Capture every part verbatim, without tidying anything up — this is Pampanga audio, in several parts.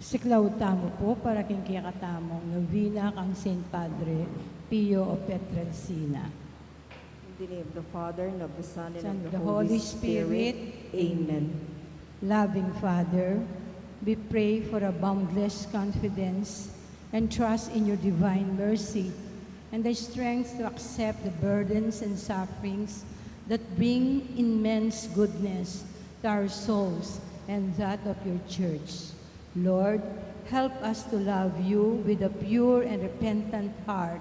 Siklaud tamu pu para king kekatamung novena kang Saint Padre Pio of Pietrelcina. In the name of the Father, and of the Son, and of the Holy Spirit. Amen. Loving Father, we pray for a boundless confidence and trust in your divine mercy and the strength to accept the burdens and sufferings that bring immense goodness to our souls and that of your church. Lord, help us to love you with a pure and repentant heart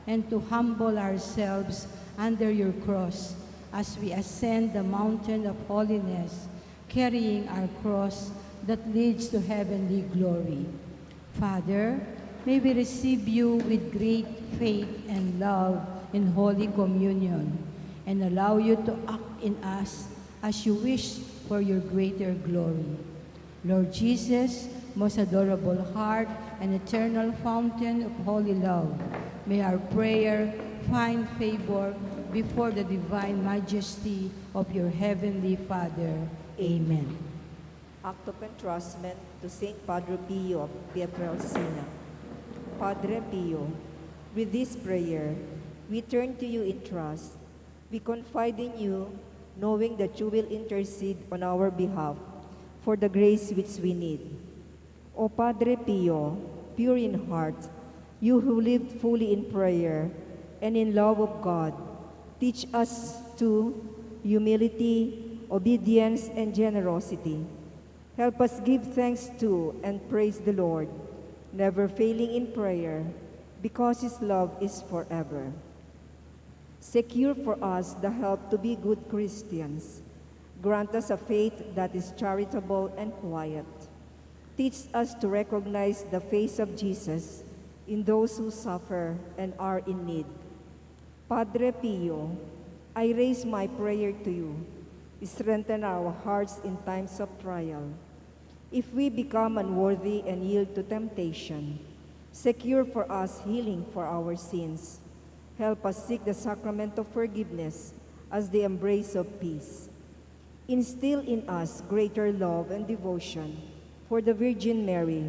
and to humble ourselves under your cross as we ascend the mountain of holiness, carrying our cross that leads to heavenly glory. Father, may we receive you with great faith and love in Holy Communion and allow you to act in us as you wish for your greater glory. Lord Jesus, most adorable heart and eternal fountain of holy love, may our prayer find favor before the divine majesty of your heavenly Father. Amen. Act of entrustment to Saint Padre Pio of Pietrelcina. Padre Pio, with this prayer, we turn to you in trust. We confide in you, knowing that you will intercede on our behalf for the grace which we need. O Padre Pio, pure in heart, you who lived fully in prayer and in love of God, teach us to humility, obedience, and generosity. Help us give thanks to and praise the Lord, never failing in prayer, because his love is forever. Secure for us the help to be good Christians. Grant us a faith that is charitable and quiet. Teach us to recognize the face of Jesus in those who suffer and are in need. Padre Pio, I raise my prayer to you. Strengthen our hearts in times of trial. If we become unworthy and yield to temptation, secure for us healing for our sins. Help us seek the sacrament of forgiveness as the embrace of peace. Instill in us greater love and devotion for the Virgin Mary,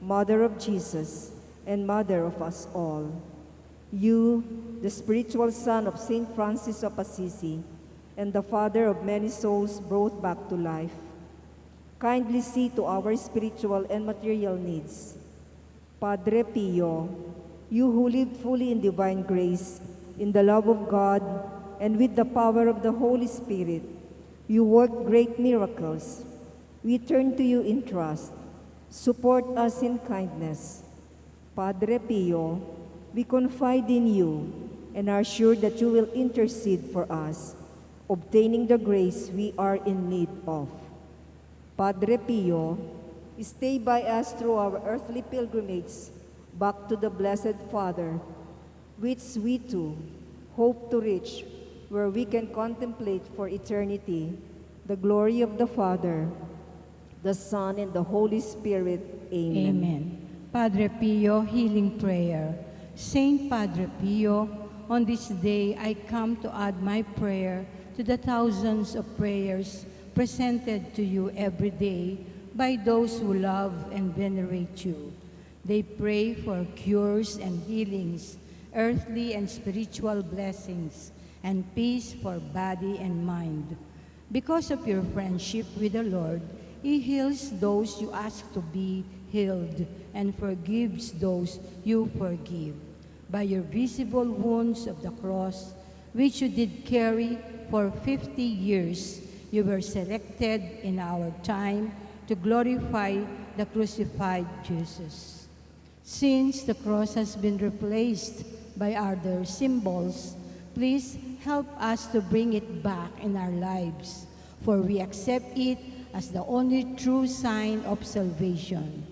Mother of Jesus and Mother of us all. You, the spiritual son of Saint Francis of Assisi and the father of many souls brought back to life, kindly see to our spiritual and material needs. Padre Pio, you who lived fully in divine grace, in the love of God, and with the power of the Holy Spirit, you worked great miracles. We turn to you in trust. Support us in kindness. Padre Pio, we confide in you and are sure that you will intercede for us, obtaining the grace we are in need of. Padre Pio, stay by us through our earthly pilgrimage back to the Blessed Father, which we too hope to reach, where we can contemplate for eternity the glory of the Father, the Son, and the Holy Spirit. Amen. Amen. Padre Pio, healing prayer. Saint Padre Pio, on this day I come to add my prayer to the thousands of prayers presented to you every day by those who love and venerate you. They pray for cures and healings, earthly and spiritual blessings, and peace for body and mind. Because of your friendship with the Lord, He heals those you ask to be healed and forgives those you forgive. By your visible wounds of the cross, which you did carry for fifty years, you were selected in our time to glorify the crucified Jesus. Since the cross has been replaced by other symbols, please help us to bring it back in our lives, for we accept it as the only true sign of salvation.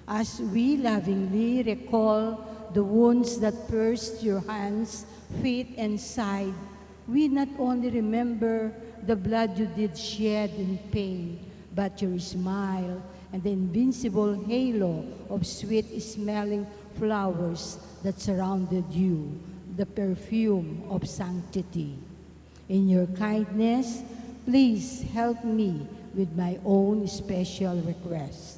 As we lovingly recall the wounds that pierced your hands, feet, and side, we not only remember the blood you did shed in pain, but your smile and the invincible halo of sweet-smelling flowers that surrounded you, the perfume of sanctity. In your kindness, please help me with my own special request.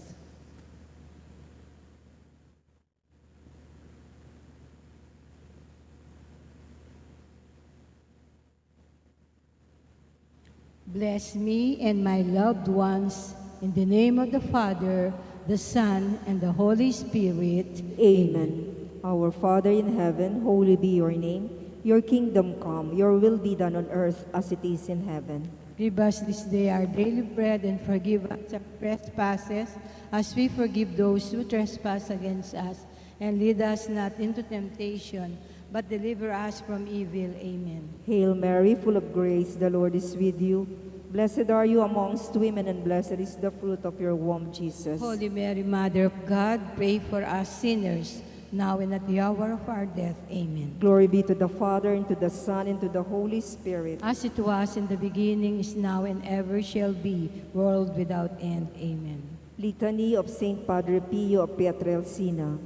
Bless me and my loved ones in the name of the Father, the Son, and the Holy Spirit. Amen. Our Father in heaven, holy be your name. Your kingdom come, your will be done on earth as it is in heaven. Give us this day our daily bread and forgive us our trespasses as we forgive those who trespass against us. And lead us not into temptation, but deliver us from evil. Amen. Hail Mary, full of grace, the Lord is with you. Blessed are you amongst women, and blessed is the fruit of your womb, Jesus. Holy Mary, Mother of God, pray for us sinners, now and at the hour of our death. Amen. Glory be to the Father, and to the Son, and to the Holy Spirit. As it was in the beginning, is now, and ever shall be, world without end. Amen. Litany of Saint Padre Pio of Pietrelcina.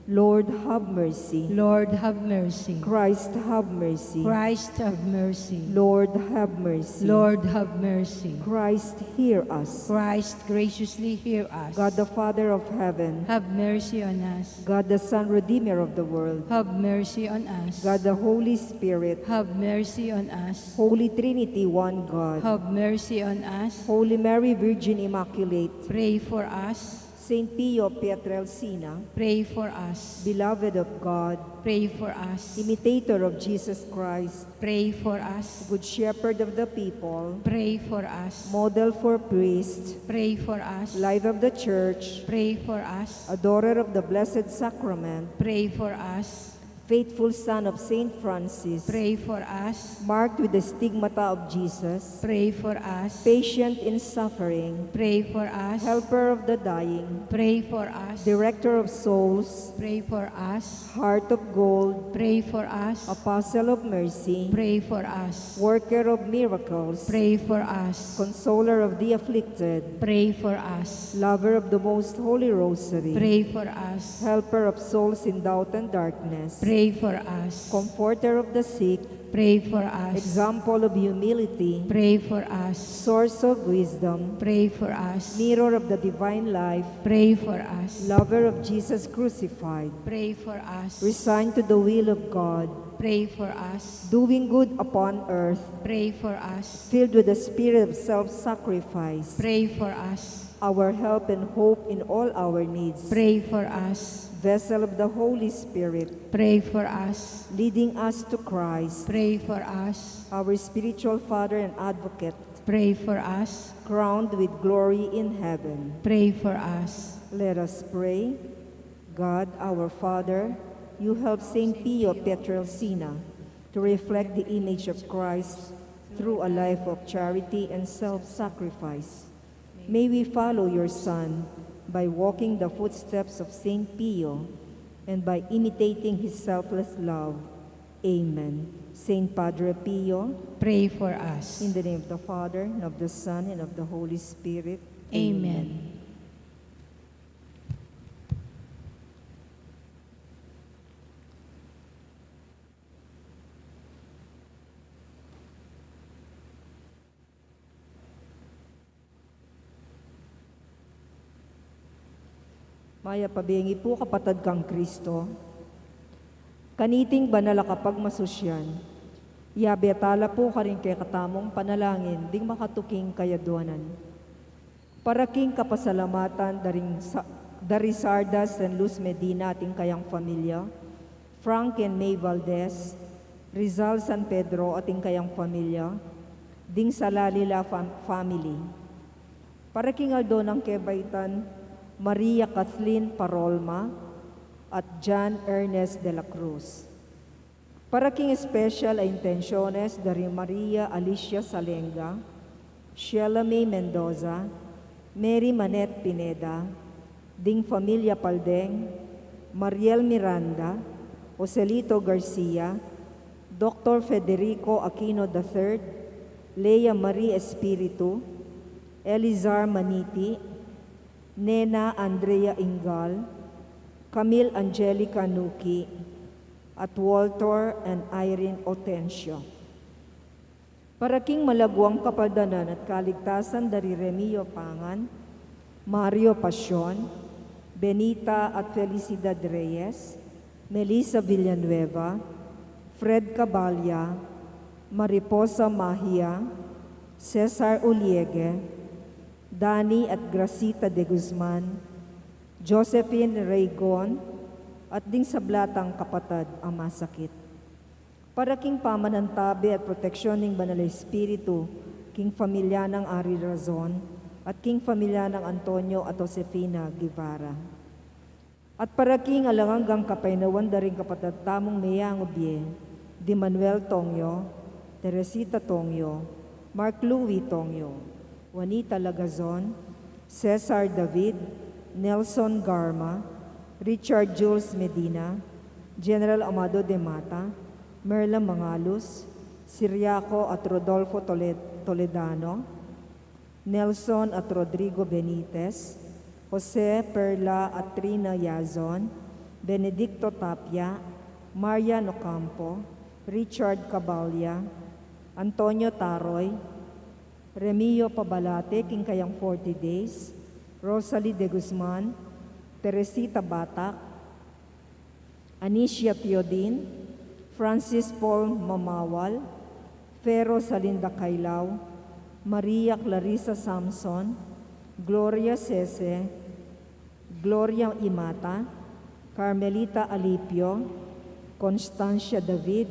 Lord, have mercy. Lord, have mercy. Christ, have mercy. Christ, have mercy. Lord, have mercy. Lord, have mercy. Christ, hear us. Christ, graciously hear us. God the Father of heaven, have mercy on us. God the Son, Redeemer of the world, have mercy on us. God the Holy Spirit, have mercy on us. Holy Trinity, one God, have mercy on us. Holy Mary, Virgin Immaculate, pray for us. Saint Pio Pietrelcina, pray for us. Beloved of God, pray for us. Imitator of Jesus Christ, pray for us. Good Shepherd of the people, pray for us. Model for priests, pray for us. Life of the Church, pray for us. Adorer of the Blessed Sacrament, pray for us. Faithful son of Saint Francis, pray for us. Marked with the stigmata of Jesus, pray for us. Patient in suffering, pray for us. Helper of the dying, pray for us. Director of souls, pray for us. Heart of gold, pray for us. Apostle of mercy, pray for us. Worker of miracles, pray for us. Consoler of the afflicted, pray for us. Lover of the Most Holy Rosary, pray for us. Helper of souls in doubt and darkness, pray for us. Comforter of the sick, pray for us. Example of humility, pray for us. Source of wisdom, pray for us. Mirror of the divine life, pray for us. Lover of Jesus crucified, pray for us. Resigned to the will of God, pray for us. Doing good upon earth, pray for us. Filled with the spirit of self-sacrifice, pray for us. Our help and hope in all our needs, pray for us. Vessel of the Holy Spirit, pray for us. Leading us to Christ, pray for us. Our spiritual Father and Advocate, pray for us. Crowned with glory in heaven, pray for us. Let us pray. God, our Father, you help Saint Pio Pietrelcina to reflect the image of Christ through a life of charity and self-sacrifice. May we follow your Son by walking the footsteps of Saint Pio and by imitating his selfless love. Amen. Saint Padre Pio, pray for us. In the name of the Father, and of the Son, and of the Holy Spirit. Amen. Amen. Mayap a bengi pu, kapatad kang Kristo. Kaniting banal a kapagmasusyan, yabe tala pu karing kekatamung panalangin ding makatuking kayadwanan. Para king kapasalamatan daring sa-, da Rizarda San Luz Medina at ing kayang pamilya, Frank and May Valdez, Rizal San Pedro at ing kayang pamilya, ding Salalila fam-, family. Para king aldo nang kebaitan, Maria Kathleen Parolma at John Ernest de la Cruz. Para king special a intenciones da ri Maria Alicia Salenga, Sheila May Mendoza, Mary Manette Pineda, ding familia Paldeng, Mariel Miranda, Joselito Garcia, Doktor Federico Aquino the third, Lea Marie Espiritu, Elizar Maniti, Nena Andrea Ingal, Camille Angelica Nuki, at Walter and Irene Otencio. Para king malaguang kapaldanan at kaligtasan da ri Remio Pangan, Mario Pasion, Benita at Felicidad Reyes, Melissa Villanueva, Fred Cabalya, Mariposa Mahia, Cesar Uliege, Dani at Gracita de Guzman, Josephine Raygon, at ding sabla tang kapatad a masakit. Para king pamanantabe at proteksyon ning Banal a Espiritu, king pamilya nang Ari Razon, at king pamilya nang Antonio at Josefina Guevara. At para king alang anggang kapaynawan da ring kapatad tamung meyangu bie, di Manuel Tongyo, Teresita Tongyo, Mark Louis Tongyo, Juanita Lagazon, Cesar David, Nelson Garma, Richard Jules Medina, General Amado de Mata, Merla Mangalus, Siriaco at Rodolfo Tole-, Toledano, Nelson at Rodrigo Benitez, Jose, Perla at Trina Yazon, Benedicto Tapia, Marian Ocampo, Richard Cabalya, Antonio Taroy, Remio Pabalate, king kayang forty days, Rosalie de Guzman, Teresita Batak, Anicia Teodin, Francis Paul Mamawal, Fero Salinda Cailao, Maria Clarissa Samson, Gloria Sese, Gloria Imata, Carmelita Alipio, Constancia David,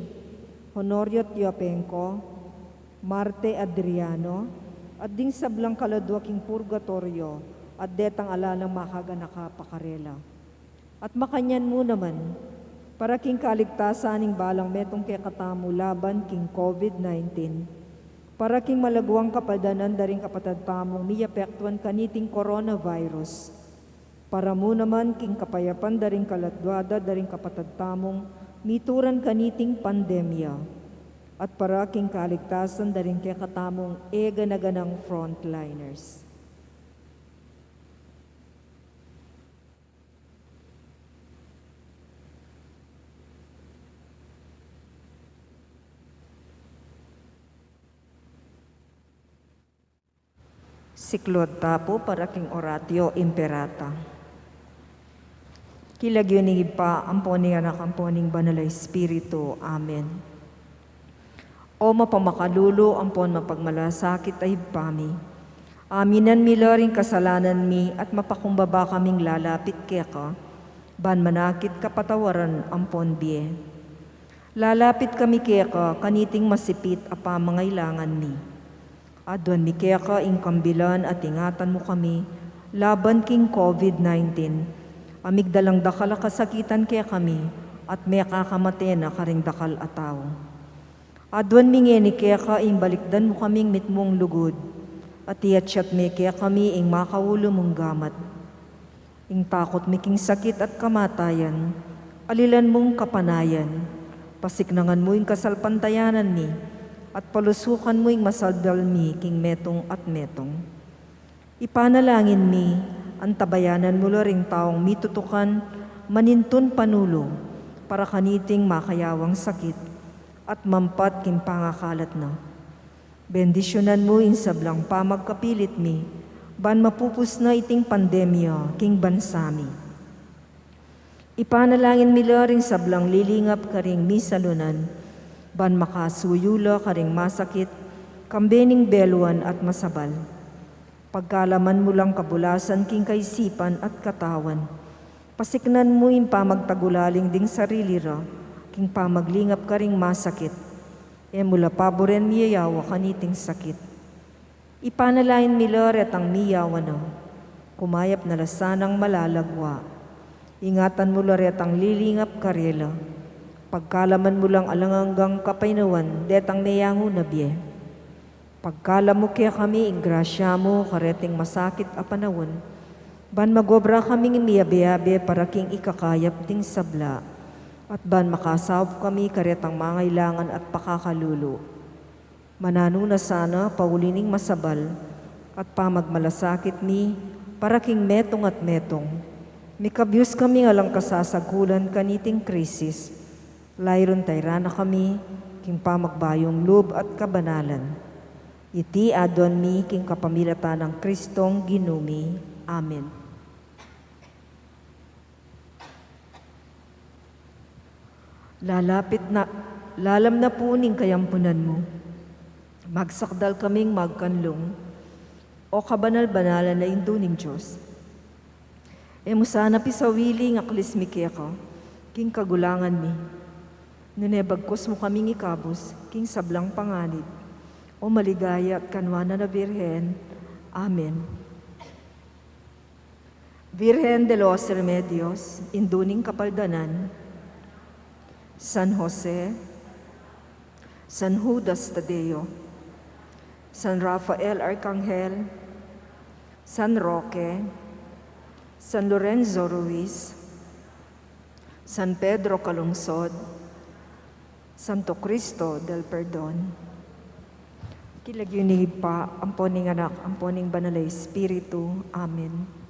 Honorio Tiopenco, Marte Adriano, at ding sablang kaladua king purgatoryo, at detang ala nang makaganaka pa karela. At makanyan mu naman, para king kaligtasan ning balang metung kekatamu laban king COVID nineteen, para king malaguang kapaldanan da ring kapatad tamung miapektuan kaniting coronavirus, para mu naman king kapayapan da ring kaladua da da ring kapatad tamung mituran kaniting pandemya, at para king kaligtasan da ring kekatamung e gana-ganang frontliners. Siklaud ta pu para king Oratio Imperata. King lagyu ning Ibpa, ampon ning Anak, ampon ning Banal a Espiritu. Amen. O mapamakalulu ampon mapagmalasakit a Ibpa mi, aminan mi la ring kasalanan mi at mapakumbaba kaming lalapit keka, ban manakit kapatawaran ampon bie. Lalapit kami keka kaniting masipit a pamangailangan mi. Aduan mi keka ing kambilan at ingatan mu kami laban king COVID nineteen, a migdalang dakal a kasakitan kekami at mekakamate na karing dakal a tau. Aduan mi ngeni keka ing balikdan mu kaming mitmung lugud, at iatyat me kekami ing makaulu mung gamat. Ing takut mi king sakit at kamatayan, alilan mung kapanayan, pasiknangan mu ing kasalpantayanan mi, at palusukan mu ing masabal mi king metung at metung. Ipanalangin mi, antabayanan mu la ring taung mitutukan manintun panulu para kaniting makayawang sakit at mampat king pangakalat na. Bendisyunan mu ing sablang pamagkapilit mi, ban mapupus na iting pandemya king bansa mi. Ipanalangin mi la ring sablang lilingap karing misalunan, ban makasuyu la karing masakit, kambe ning beluan at masabal. Pagkalaman mu lang kabulasan king kaisipan at katawan. Pasiknan mu ing pamagtagulaling ding sarili ra, king pamaglingap karing masakit. E mu la paburen miyayawa kaniting sakit. Ipanalangin mi la retang miyawa na, kumayap na la sanang malalagwa. Ingatan mu la retang lilingap karela. Pagkalaman mu lang alang anggang kapaynawan detang meyangu na bie. Pagkalam mu kekami ing grasya mu kareting masakit a panaun, ban magobra kaming miyabe-abe para king ikakayap ding sabla, at ban makasaup kami karetang mangailangan at pakakalulu. Mananu na sana pauli ning masabal at pamagmalasakit mi para king metung at metung, mikabyus kaming alang kasasagulan kaniting krisis, layun tayran na kami king pamagbayung lub at kabanalan. Iti aduan mi king kapamilatan nang Kristong Ginu mi. Amen. Lalapit na, lalam na pu ning kayampunan mu. Magsakdal kaming magkanlung, O kabanal-banalan a Indu ning Dios. E mu sana pisawili ing aklis mi keka king kagulangan mi, nune bagkus mu kaming ikabus king sablang panganib, O maligaya at kanuanan a Birhen. Amen. Virgen de los Remedios, Indu ning Kapaldanan, San Jose, San Judas Tadeo, San Rafael Arcangel, San Roque, San Lorenzo Ruiz, San Pedro Calungsod, Santo Cristo del Perdon. King lagyu ning Ibpa, ampo ning Anak, ampo ning Banal a Espiritu. Amen.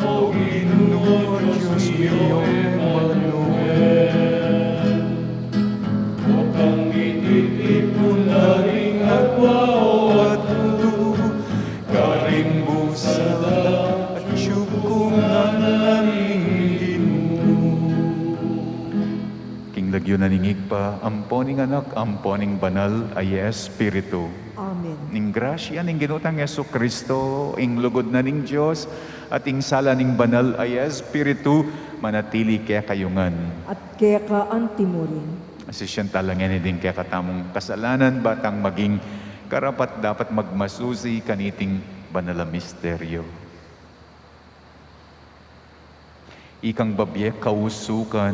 O Ginu, Dios mio, Emanuel. Potang mititipun la ring adwa o atu, karing busa la, atyu kung anan ning Ginu. King lagyu na ning Ibpa, ampo ning Anak, ampo ning Banal a Espiritu. Amen. Ning grasya ning Ginu tang Jesucristo, ing lugud na ning Dios, at ing sala ning Banal a Espiritu, manatili kekayu ngan. At keka anti murin. Asisian tala ngeni ding kekatamung kasalanan, ba tang maging karapat-dapat magmasusi kaniting banal a misteryo. Ikang babie kausukan,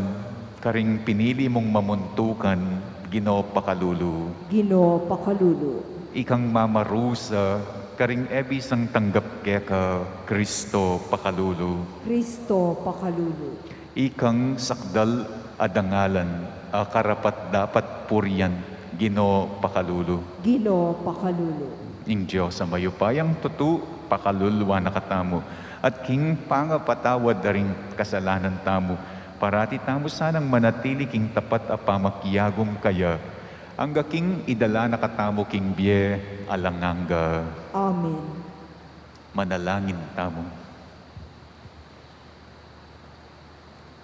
karing pinili mung mamuntukan, Ginu pakalulu. Ginu pakalulu. Ikang mamarusa, karing e bisang tanggap keka, Kristo pakalulu. Kristo pakalulu. Ikang sakdal a dangalan, a karapat-dapat purian, Ginu pakalulu. Ginu pakalulu. Ing Dios a mayupayang tutu, pakaluluan na katamu. At king pangapatawad da ring kasalanan tamu, parati tamu sanang manatili king tapat a pamakiagum kaya, angga king idala na katamu king bie alang angga. Amen. Manalangin tamu.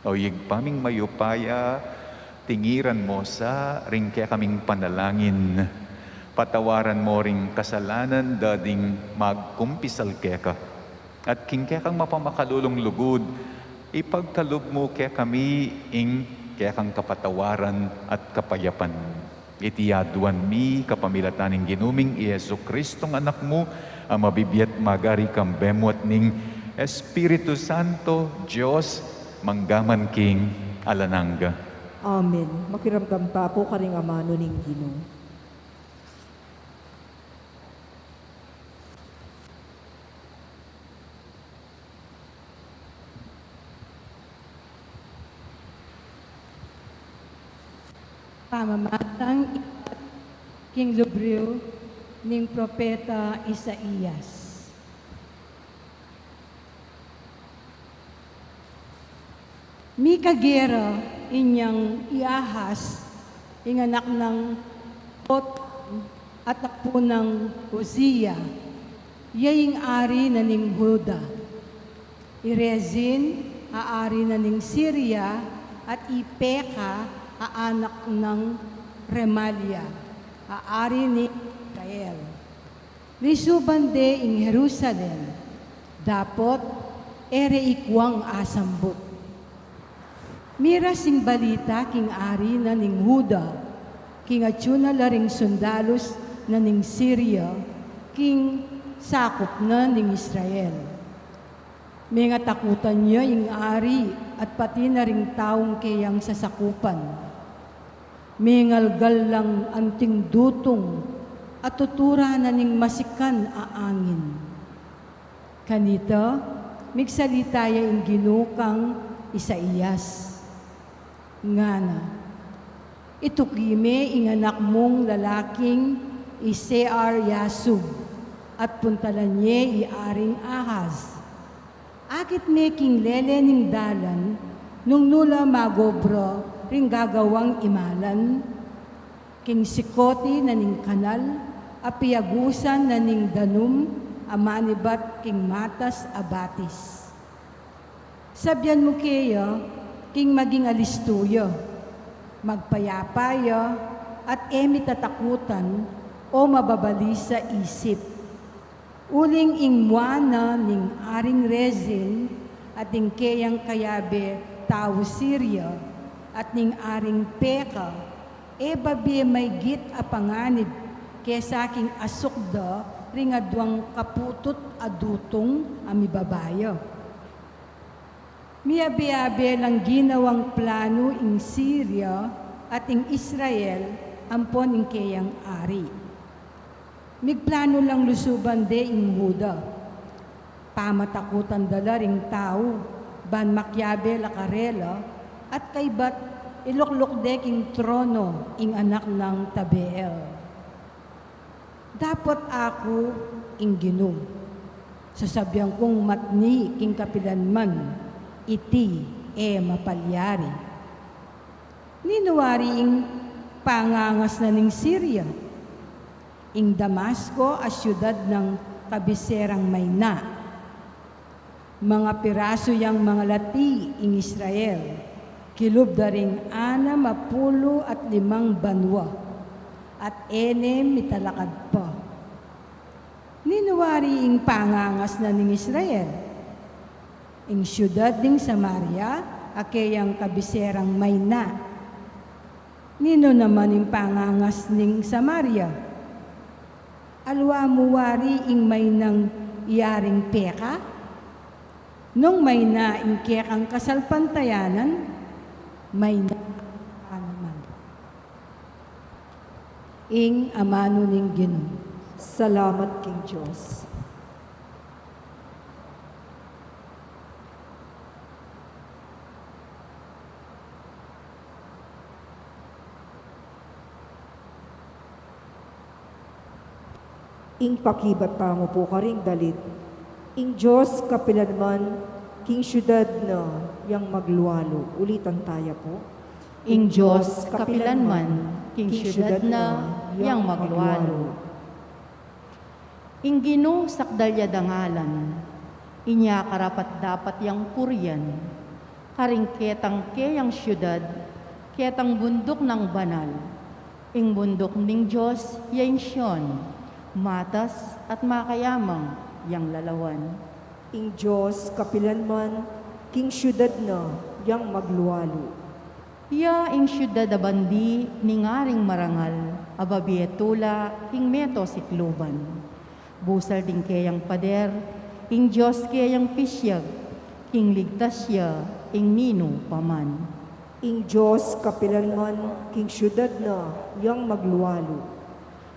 O Ibpa ming mayupaya, tingiran mu sa ring kekaming panalangin, patawaran mu ring kasalanan da ding magkumpisal keka. At king kekang mapamakalulung lugud, ipagkalub mu kekami ing kekang kapatawaran at kapayapan. Iti aduan mi kapamilatan ning Ginu ming i Jesucristong Anak mu, a mabibie at magari kambe mu at ning Espiritu Santo, Dios, mangga man king alang angga. Amen. Makiramdam ta pu karing amanu ning Ginu. Pamamatang king libru ning propeta Isaias. Mikagera inyang i Ahaz, ing anak nang Jotham, at apu nang Uzia, ya ing ari na ning Juda. I Rezin, a ari na ning Siria, at i Peka, a anak nang Remalia, a ari ning Israel. Lisuban de ing Jerusalem, dapot e re ikuang asambut. Miras ing balita king ari na ning Juda, king atyu na la ring sundalus na ning Siria, king sakup na ning Israel. Mengatakutan ya ing ari at pati na ring taung keyang sasakupan. Mengalgal lang anting dutung at tutura na ning masikan a angin. Kanita, migsalita ya ing Ginu kang Isaias, ngana, ituki me ing anak mung lalaking i Shear-Yashub, at puntalan ye i aring Ahaz. Akit me king lele ning dalan, nung nu la magobra ring gagawang imalan, king sikoti na ning kanal, a piagusan na ning danum a manibat king matas a batis. Sabian mu keya king maging alistu ya, magpayapa ya, at e mitatakutan o mababalisa isip. Uling ing mua na ning aring Rezin, at ing keyang kayabe tau Siria, at ning aring Peka, e babie maygit a panganib kesa king asuk da ring aduang kaputut a dutung a mibaba ya. Miabe-abe lang ginawang planu ing Siria at ing Israel ampon ing keyang ari. Migplanu lang lusuban de ing Juda. Pamatakutan da la ring tau, ban makiabe la karela, at kaybat ilukluk de king trono ing anak nang Tabeel. Dapot aku ing Ginu, sasabian kung matni king kapilanman, iti e mapalyari. Ninu wari ing pangangas na ning Siria, ing Damasco a siudad nang kabiserang mayna? Mangapirasu yang mangalati ing Israel, kilub da ring anam a pulu at limang banua, at e ne mitalakad pa. Ninu wari ing pangangas na ning Israel? Ing siudad ning Samaria, a keyang kabiserang mayna. Ninu naman ing pangangas ning Samaria? Aliwa mu wari ing maynang yaring peka? Nung mayna ing kekang kasalpantayanan, mayna ka naman. Ing amanu ning Ginu. Salamat king Dios. Ing pakibat tamu pu karing dalit. Ing Dios kapilanman king siudad na yang maglualu. Ulitan taya pu. Ing Dios kapilanman king siudad na yang maglualu. Ing Ginu sakdal ya dangalan, inya karapat-dapat yang purian, karing ketang keyang siudad, ketang bunduk nang banal. Ing bunduk ning Dios ya ing Sion, matas at makayamang yang lalawan. Ing Dios kapilanman king siudad na yang maglualu. Ya ing siudad a bandi ning aring marangal, a babie tula king meto sikluban. Busal ding keyang pader, ing Dios keyang pisiag, king ligtas ya ing ninu pa man. Ing Dios kapilanman king siudad na yang maglualu.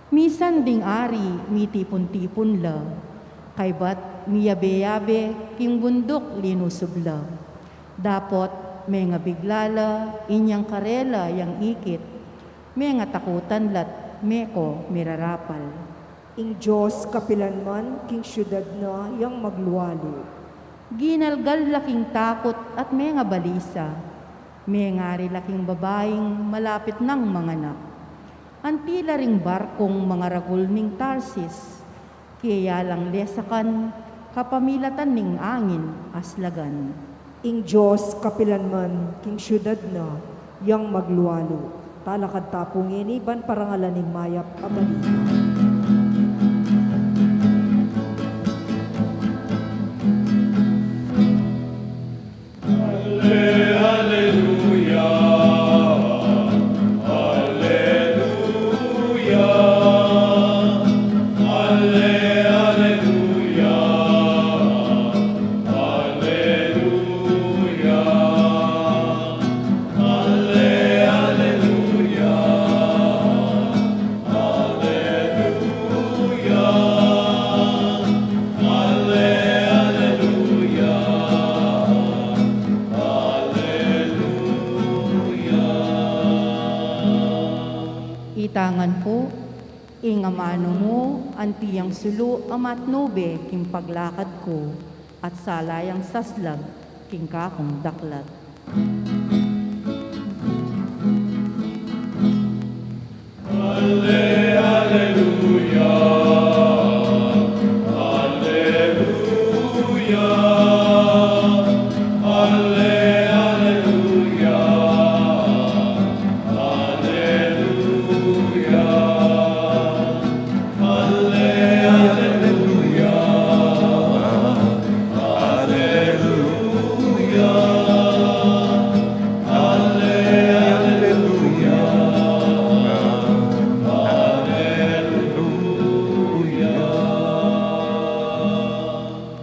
Misan ding ari mitipun-tipun la, kaybat miyabe-yabe king bunduk linusub la. Dapot mengabigla la inyang karela yang ikit, mengatakutan la't meko mirarapal. Ing Dios kapilanman king siudad na yang maglualu. Ginalgal la king takut at mengabalisa, mengari la king babaing malapit nang manganak. Anti la ring barkung mangaragul ning Tarsis, keya lang lesakan kapamilatan ning angin aslagan. Ing Dios kapilanman king siudad na yang maglualu. Talakad ta pu ngeni ban parangalan ing mayap a balita. Ita ngan pu, ing amanu mu, anti yang sulu a matnube king paglakad ku, at sala yang saslag king kakung daklat.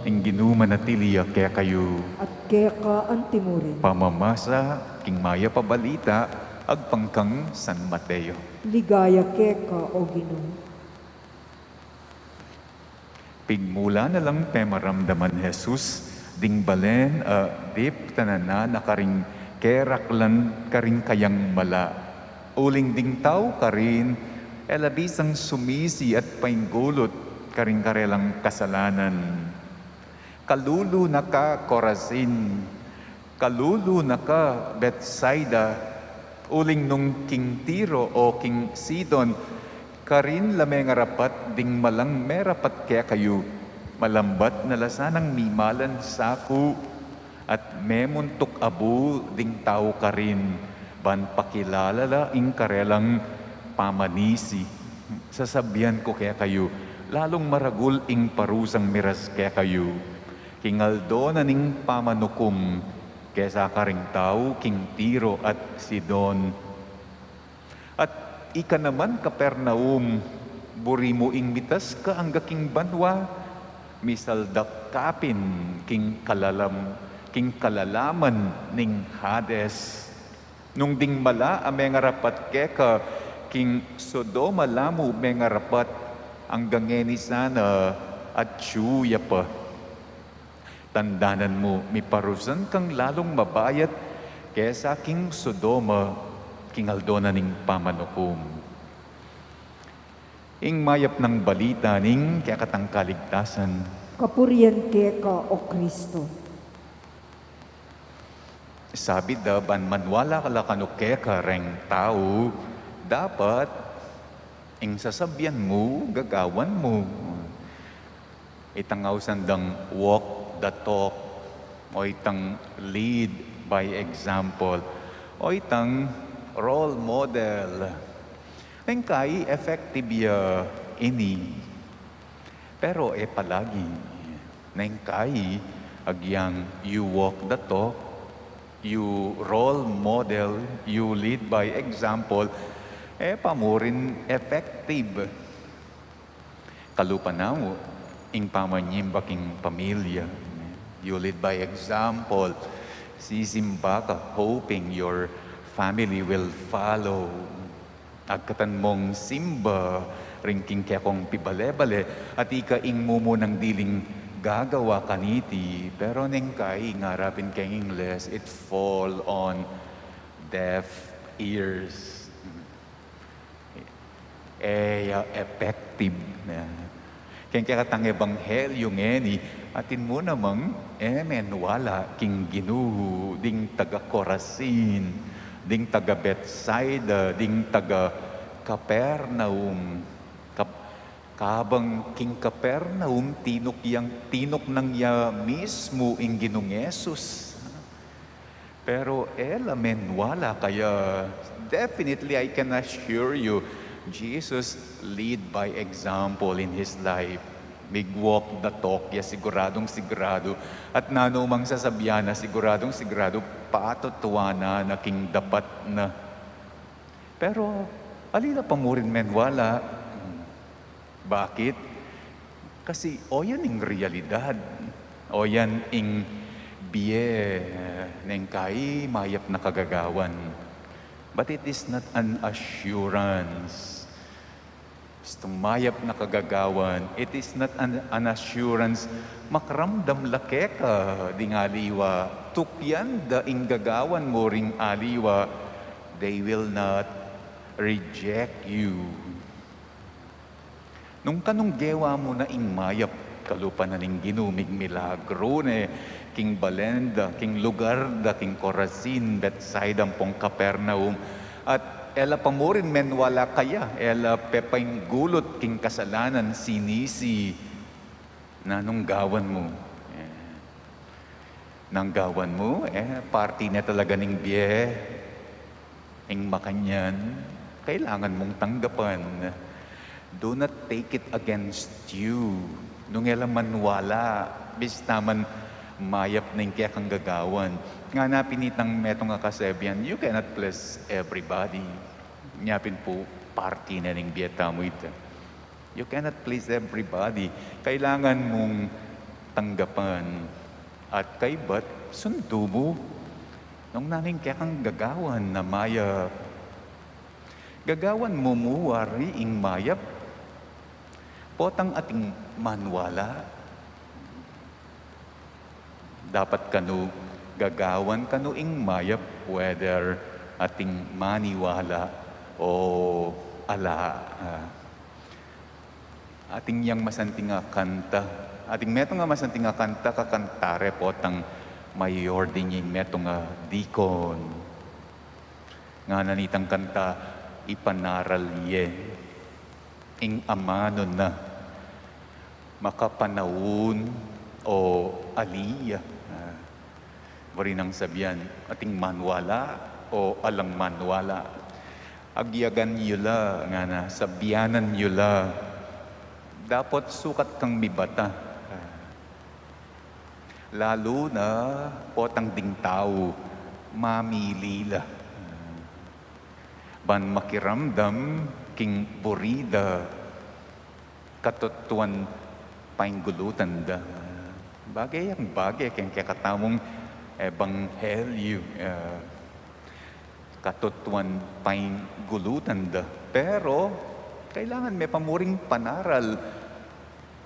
Ing Ginu manatili ya kekayu. At keka antimurin. Pamamasa king mayap a balita agpang kang San Mateo. Ligaya keka, O Ginu. Pigmula na lang pemaramdaman Jesus ding balen a diptanan na karing keraklan karing kayang mala. Uling ding tau karin E la bisang sumisi at painggulut karing karelang kasalanan. Kalulu na ka, Corazin! Kalulu na ka, Betsaida! Uling nung king Tiro o king Sidon karin la mengarapat ding malang merapat kekayu, malambat na la sanang mimalan saku at memuntuk abu ding tau karin, ban pakilala la ing karelang pamanisi. Sasabian ku kekayu, lalung maragul ing parusang miras kekayu king aldo na ning pamanukum kesa karing tau king Tiro at Sidon. At ika naman, Capernaum, buri mu ing mitas ka angga king banua? Misaldak ka pin king kalalam-, king kalalaman ning Hades. Nung ding mala a mengarapat keka king Sodoma la mu mengarapat, angga ngeni sana atyu ya pa. Tandanan mu, miparusan kang lalung mabayat kesa king Sodoma king aldo na ning pamanukum. Ing mayap nang balita ning kekatang kaligtasan. Kapurian keka, O Kristo. Sabi da, ban maniwala la kanu keka reng tau, dapat ing sasabian mu, gagawan mu. Itang ausan dang walk the talk, o itang lead by example, o itang role model. Neng kai effective ya ini. Pero e palagi. Neng kai agyang you walk the talk, you role model, you lead by example, e pa mu rin effective. Kalupa na mu ing pamanyimba king pamilya. You lead by example. Sisimba ka, hoping your family will follow. Agkatan mung simba ring king kekong pibale-bale, at ika ing mumunang diling gagawa kaniti, pero neng kai ngarapin keng Ingles, it fall on deaf ears. E ya effective. Keng kekatang ebanghelyo ngeni, atin mu namang e menwala king Ginu ding taga Corazin, ding taga Betsaida, ding taga Capernaum. Kap-, kabang king Capernaum, tinuk yang, tinuknang ya mismu ing Ginung Jesus. Pero e la menwala kaya. Definitely, I can assure you, Jesus lead by example in his life. Mig-walk the talk ya, siguradung sigurado. At nanu mang sasabian na, siguradung sigurado, patutuanan na king dapat na. Pero ali la pa mu rin menwala. Bakit? Kasi o yan ing realidad. O yan ing bie, neng kai mayap na kagagawan. But it is not an assurance. Istung mayap na kagagawan, it is not an, an assurance. Makaramdam la keka ding aliwa, tukyan da ing gagawan mu ring aliwa, they will not reject you. Nung kanung gewa mu na ing mayap, kalupa na ning Ginu migmilagru ne king balen da, king lugar da, king Corazin, Betsaida, ampong Capernaum, at e la pa mu rin menwala kaya, e la pepainggulut king kasalanan, sinisi, nanung gawan mu? E, nang gawan mu, e, parti ne talaga ning bie. Ing makanyan, kailangan mung tanggapan. Do not take it against you. Nung e la manwala, bista man mayap na ing kekang gagawan. Ngana pin itang metung a kasebian, you cannot please everybody. Nya pin pu, parti ne ning bie tamu ita. You cannot please everybody. Kailangan mung tanggapan. At kaybat, sundu mu. Nung nanu ing kekang gagawan na mayap. Gagawan mu mu wari ing mayap? Potang atin manwala, dapat kanu, gagawan kanu ing mayap, whether atin maniwala o Ala, ah, ating yang masanting a kanta, ating metung a masanting a kanta, kakanta re potang mayor din ing metung a dikon. Ngana nitang kanta, ipanaral ye ing amanu na, makapanaun o ali ya. Ah, buri nang sabian, ating manwala o alang manwala. Agyagan yu la, ngana, sabianan yu la. Dapot sukat kang mibata. Ah, lalu na potang ding tau mamili la ban makiramdam king buri da, katutuan painggulutan da. Bage yang bage keng kekatamung ebanghelyu, eh, katutuan painggulutan da. Pero kailangan me pa muring panaral,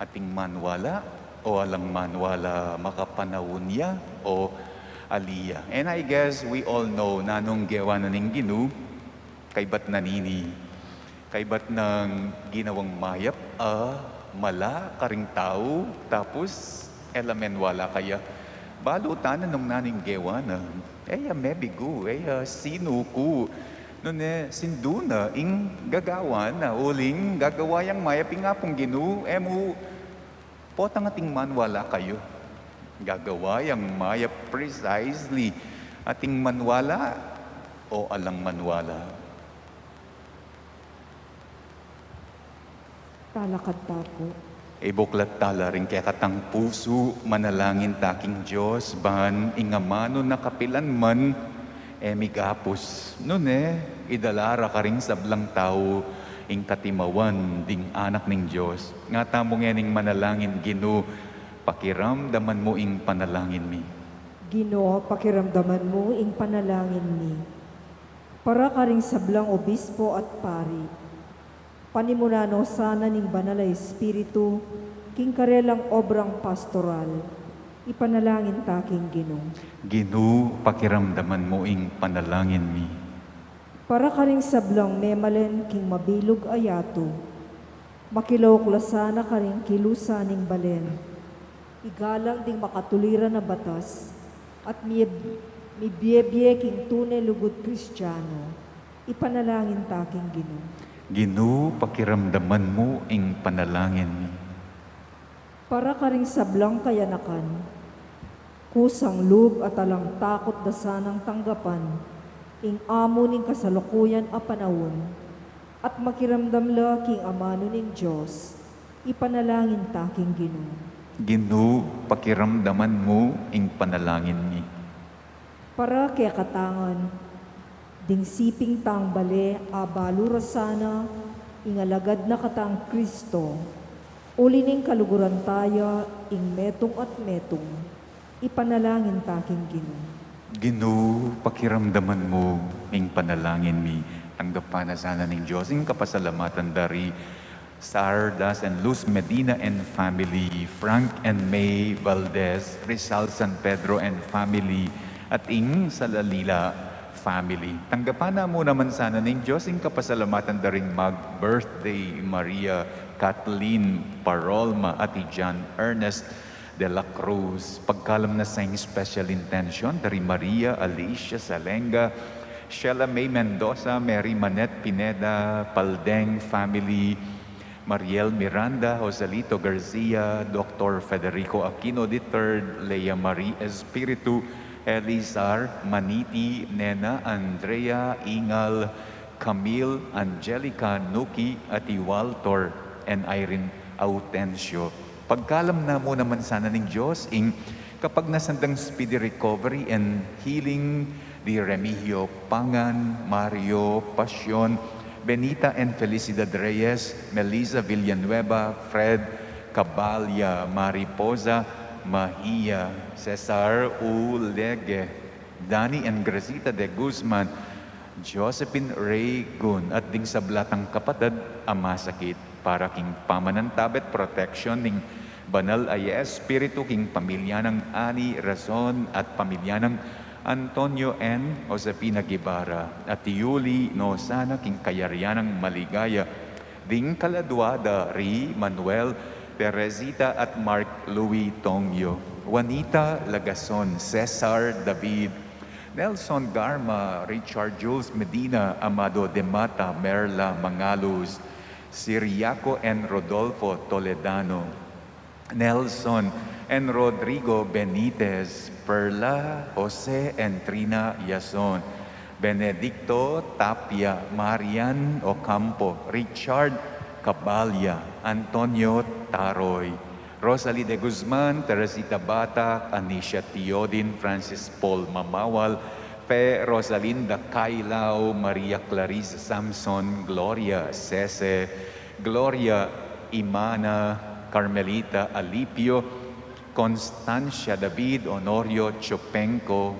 ating manwala o alang manwala, makapanaun ya o ali ya. And I guess we all know nanung gewa na ning Ginu, kaybat na nini, kaybat nang ginawang mayap a mala karing tau, tapus e la menwala kaya. Balu ta na nung nanung gewa na, e ya mebigu, e ya sinuku. Nune, sindu na ing gagawan na, uling gagawa yang mayap ing Apung Ginu, e mu potang ating manwala kayu. Gagawa yang mayap precisely ating manwala o alang manwala. Talakad ta pu. Ibuklat tala ring kekatang pusu, manalangin ta king Dios, ban ing amanu na kapilan man e migapus. Nune, idala ra karing sablang tau ing katimawan ding anak ning Dios. Nga tamu ngening manalangin, Ginu, pakiramdaman mu ing panalangin mi. Ginu, pakiramdaman mu ing panalangin mi. Para karing sablang obispo at pari, panimunan no sana ning Banal a Espiritu king karelang obrang pastoral. Ipanalangin ta king Ginu. Ginu, pakiramdaman mu ing panalangin mi. Para karing sablang memalen king mabilug a yatu, makilauk la sana karing kilusan ning balen, igalang ding makatuliran a batas, at mie-, mibiebie king tune lugud Kristiano. Ipanalangin ta king Ginu. Ginu, pakiramdaman mu ing panalangin mi. Para karing sablang kayanakan, kusang lub at alang takut da sanang tanggapan ing amu ning kasalukuyan a panaun, at makiramdam la king amanu ning Dios. Ipanalangin ta king Ginu. Ginu, pakiramdaman mu ing panalangin mi. Para kekatang ngan, ding siping tang bale abalu ra sana ing alagad na katang Kristo, uli ning kaluguran taya ing metung at metung. Ipanalangin ta king Ginu. Ginu, pakiramdaman mu ing panalangin mi. Tanggapan na sana ning Dios ing kapasalamatan da ri Sardas and Luz Medina and family, Frank and May Valdez, Rizal San Pedro and family, at ing Salalila family. Tanggapan na mu naman sana ning Dios ing kapasalamatan da ring mag-birthday, Maria Kathleen Parolma at i John Ernest de la Cruz. Pagkalam na sa ing special intention da ri Maria Alicia Salenga, Sheila May Mendoza, Mary Manette Pineda, Paldeng family, Mariel Miranda, Joselito Garcia, Doctor Federico Aquino the third, Lea Marie Espiritu, Elizar Maniti, Nena Andrea Ingal, Camille Angelica Nuki, at i Walter and Irene Autencio. Pagkalam na mu naman sana ning Dios ing kapagnasan dang speedy recovery and healing di Remigio Pangan, Mario Pasion, Benita and Felicidad Reyes, Melissa Villanueva, Fred Cabalia, Mariposa Mahia, Cesar Ulegue, Danny and Grazita de Guzman, Josephine Raygun, at ding sabla tang kapatad a masakit, para king pamanantabe at protection ning Banal a Espiritu king pamilya nang Ani Razon at pamilya nang Antonio N. Josefina Guevara, at iuli no sana king kayarian nang maligaya ding kaladua da ri Manuel, Teresita at Mark Louis Tongyo, Juanita Lagason, Cesar David, Nelson Garma, Richard Jules Medina, Amado de Mata, Merla Mangalus, Siriaco N. Rodolfo Toledano, Nelson N. Rodrigo Benitez, Perla, Jose N. Trina Yason, Benedicto Tapia, Marian Ocampo, Richard Cabalya, Antonio Taroy, Rosalie de Guzman, Teresita Bata, Anisha Teodin, Francis Paul Mamawal, Fe Rosalinda Cailao, Maria Clarissa Samson, Gloria Sese, Gloria Imana, Carmelita Alipio, Constancia David, Honorio Chopenco,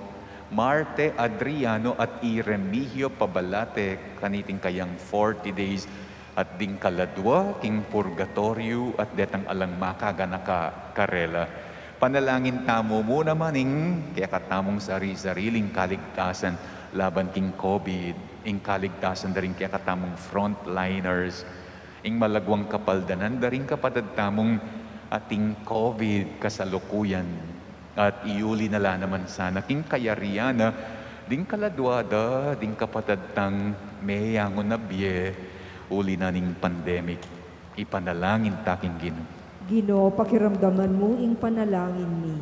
Marte Adriano at i Remigio Pabalate, kaniting kayang forty days, at ding kaladua king purgatoryu, at detang alang makaganaka karela. Panalangin tamu mu naman ing kekatamung sari-sariling kaligtasan laban king COVID, ing kaligtasan da ring kekatamung frontliners, ing malaguang kapaldanan da ring kapatad tamung ating COVID kasalukuyan. At iuli na la naman sana king kayarian na ding kaladua da ding kapatad tang meyangu na bie uli na ning pandemic. Ipanalangin ta king Ginu. Ginu, pakiramdaman mu ing panalangin mi.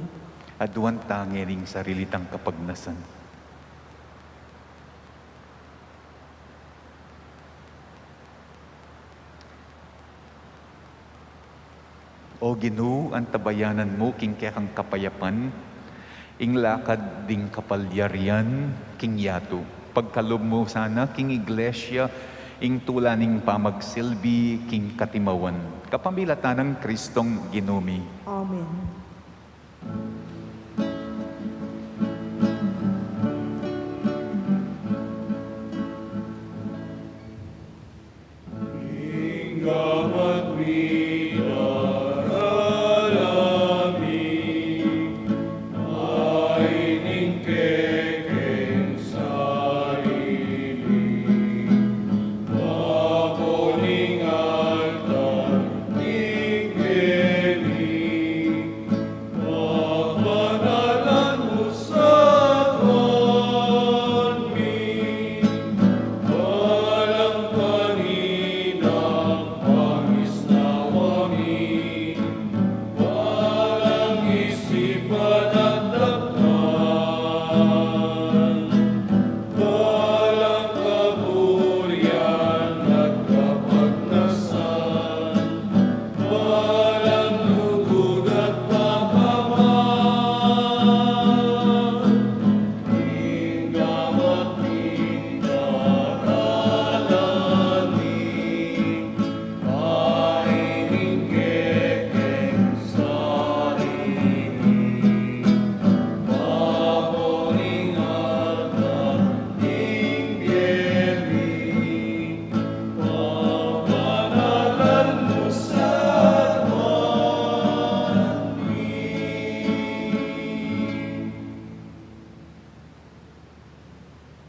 Aduan ta ngening sarili tang kapagnasan. O Ginu, antabayanan mu king kekang kapayapan ing lakad ding kapalyarian king yatu. Pagkalub mu sana king Iglesia ing tula ning pamagsilbi king katimawan, kapamilatan nang Kristong Ginu mi. Amen.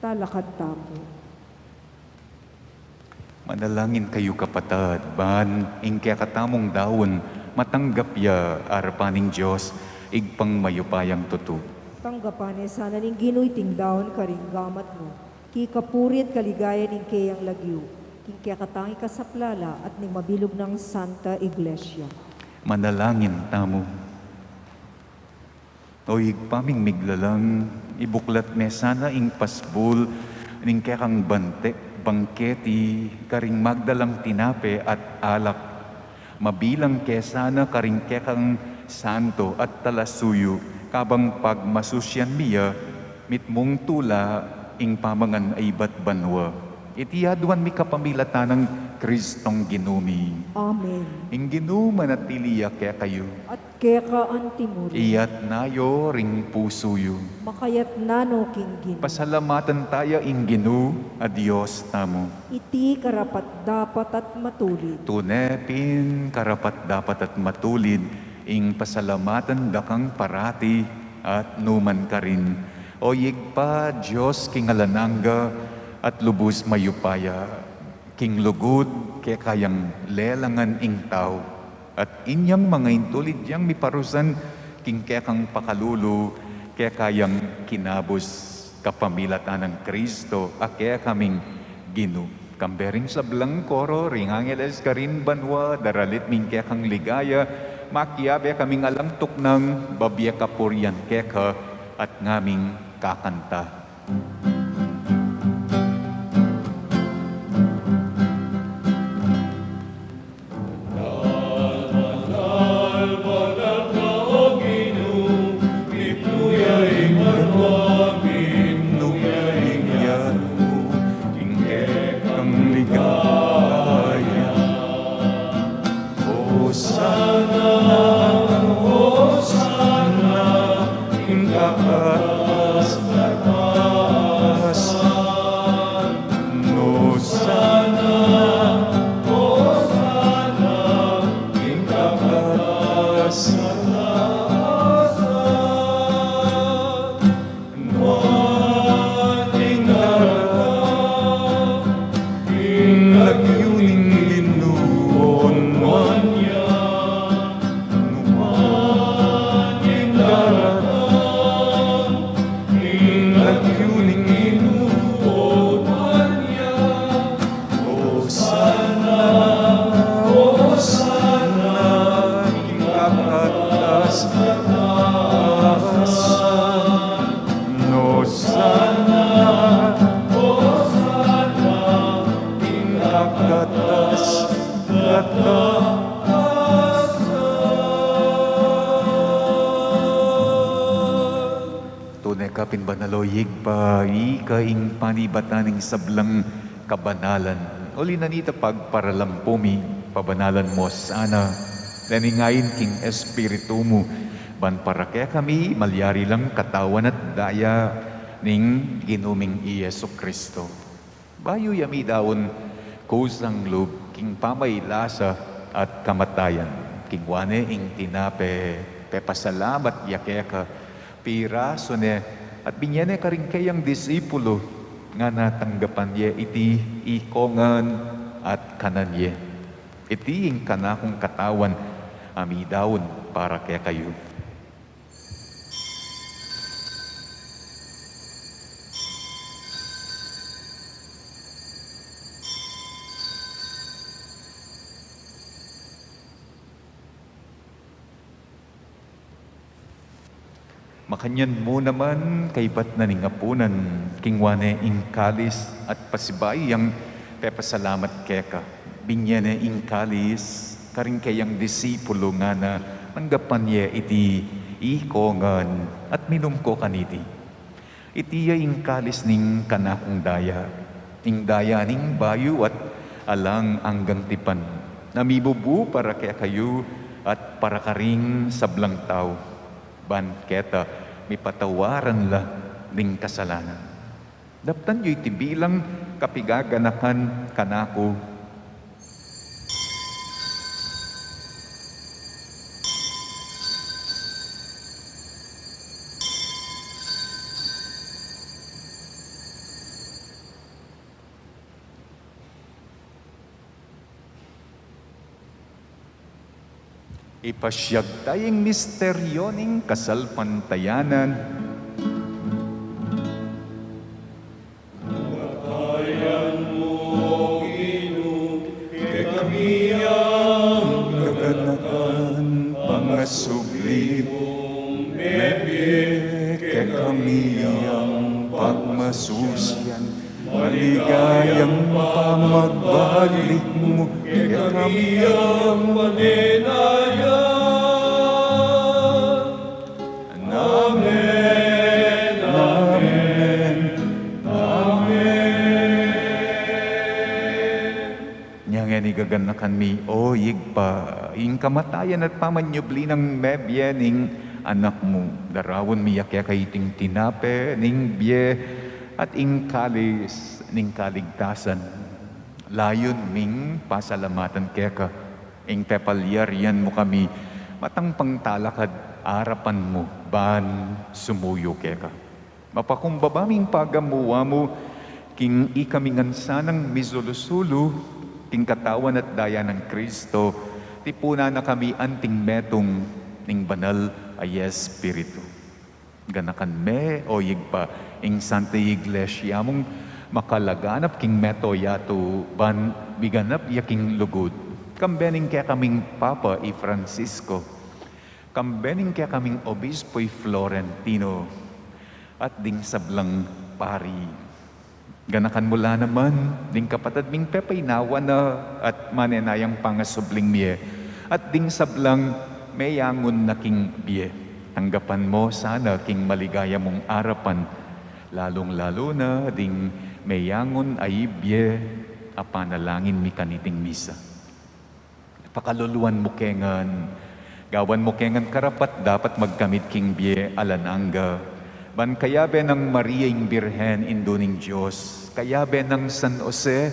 Talakad tamu. Manalangin kayu, kapatad, ban ing kekatamung daun matanggap ya arapan ning Dios, Ibpang mayupayang tutu. Tanggapan ne sana ning Ginu iting daun karing gamat mu, king kapurian at kaligayan ning keyang lagyu, king kekatang ikasaplala at ning mabilug nang Santa Iglesia. Manalangin tamu. O Ibpa ming miglalang, ibuklat me sana ing pasbul ning kekang bante, bangketi karing magdalang tinape at alak. Mabilang ke sana karing kekang santo at talasuyu, kabang pagmasusian mi ya mitmung tula ing pamangan a ibat banua. Iti aduan mi kapamilatan nang Kristong Ginu mi. Amen. Ing Ginu manatili ya kekayu. At keka antimurin. Iyatna yu ring pusu yu. Makayatna no king Ginu. Pasalamatan taya ing Ginu a Dios tamu. Iti karapat-dapat at matulid. Tune pin karapat-dapat at matulid ing pasalamatan da kang parati at numan karin. O Ibpa, Dios king alang angga at lubus mayupaya, king lugud keka yang lelangan ing tau, at inyang mangaintulid yang miparusan king kekang pakalulu, keka yang kinabus kapamilatan nang Kristo a kekaming Ginu. Kambe ring sablang koro ring angeles karin banua, daralit mi ing kekang ligaya, makiabe kaming alang tuknang, babie kapurian keka at ngaming kakanta. Banal, banal ka, O Ginu, mitmu ya ing banua, mitmu ya ing yatu, king kekang ligaya. Hosana, Hosana, king kakatas-katasan. Hosana, Hosana, king kakatas-katasan. Nuan ing daratang, ing lagyu ning Ginu, o nuan ya. Nuan ing daratang, ing lagyu ning Ginu, o nuan ya. Hosana, Hosana, king kakatas-katasan. Hosana, Hosana, king kakatas-katasan. Tune ka pin banal, o Ibpa, ika ing panibatan ning sablang kabanalan. Uli na nita pagparalampu mi, pabanalan mu sana deni ngeni king Espiritu mu, ban para kekami malyari lang katawan at daya ning Ginu ming i Jesucristo. Bayu ya midaun kusang lub king pamailasa at kamatayan, kingwa ne ing tinape, pepasalamat ya keka, pirasu ne, at binye ne karing keyang disipulu, ngana, tanggapan ye iti ikongan at kanan ye. Iti ing kanakung katawan a midaun para kekayu. Makanyan mu naman, kaybat na ning apunan, kingwa ne ing kalis at pasibayu yang pepasalamat keka, binye ne ing kalis karing keyang disipulu, ngana, tanggapan ye iti ikongan at minum ko kaniti. Iti ya ing kalis ning kanakung daya, ing daya ning bayu at alang anggang tipan, a mibubu para kekayu at para karing sablang tau, ban keta mipatawaran la ning kasalanan. Daptan yu iti bilang kapigaganakan kanaku. Ipasiag taya ing misteryu ning kasalpantayanan. Kekami yang kaganakan pangasubli, mebie kekami yang pagmasusian, maligayang pamagbalik mu kekami yang manenaya. Amen, amen, amen. Nya ngeni gaganakan mi, o Ibpa, ing kamatayan at pamanyubli nang mebie ning Anak mu, daraun mi ya keka iting tinape ning bie at ing kalis ning kaligtasan. Layun ming pasalamatan keka ing pepalyarian mu kami matang pangtalakad arapan mu ban sumuyu keka. Mapakumbaba ming pagamu-amu, king ikami ngan sanang misulu-sulu king katawan at daya nang Kristo, tipunan na kami anting metung ning Banal a Espiritu. Ganakan me, o Ibpa, ing Santa Iglesia mung makalaganap king mabilug a yatu, ban miganap ya king lugud. Kambe ning kekaming Papa i Francisco, kambe ning kekaming Obispo i Florentino, at ding sablang pari. Ganakan mu la naman ding kapatad ming pepaynawa na at manenayang pangasubling mie, at ding sablang meyangun na king bie. Tanggapan mu sana king maligaya mung arapan, lalung-lalu na ding meyangun a ibie a panalangin mi kaniting misa. Pakaluluan mu ke ngan, gawan mu ke ngan karapat-dapat magkamit king bie alang angga, ban kayabe nang Maria ing Birhen, Indu ning Dios, kayabe nang San Jose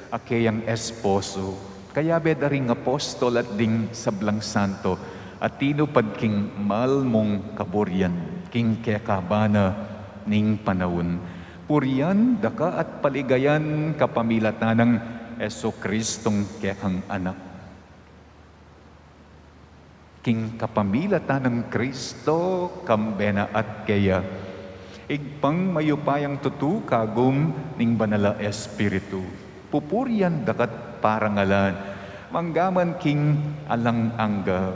a keyang esposo, kayabe da ring apostol at ding sablang santo a tinupad king mal mung kaburian king kekaba na ning panaun. Purian da ka at paligayan kapamilatan nang Jesucristong kekang Anak. King kapamilatan nang Kristo, kambe na at keya, Ibpang mayupayang tutu, kagum ning Banal a Espiritu, pupurian da ka't parangalan, mangga man king alang angga.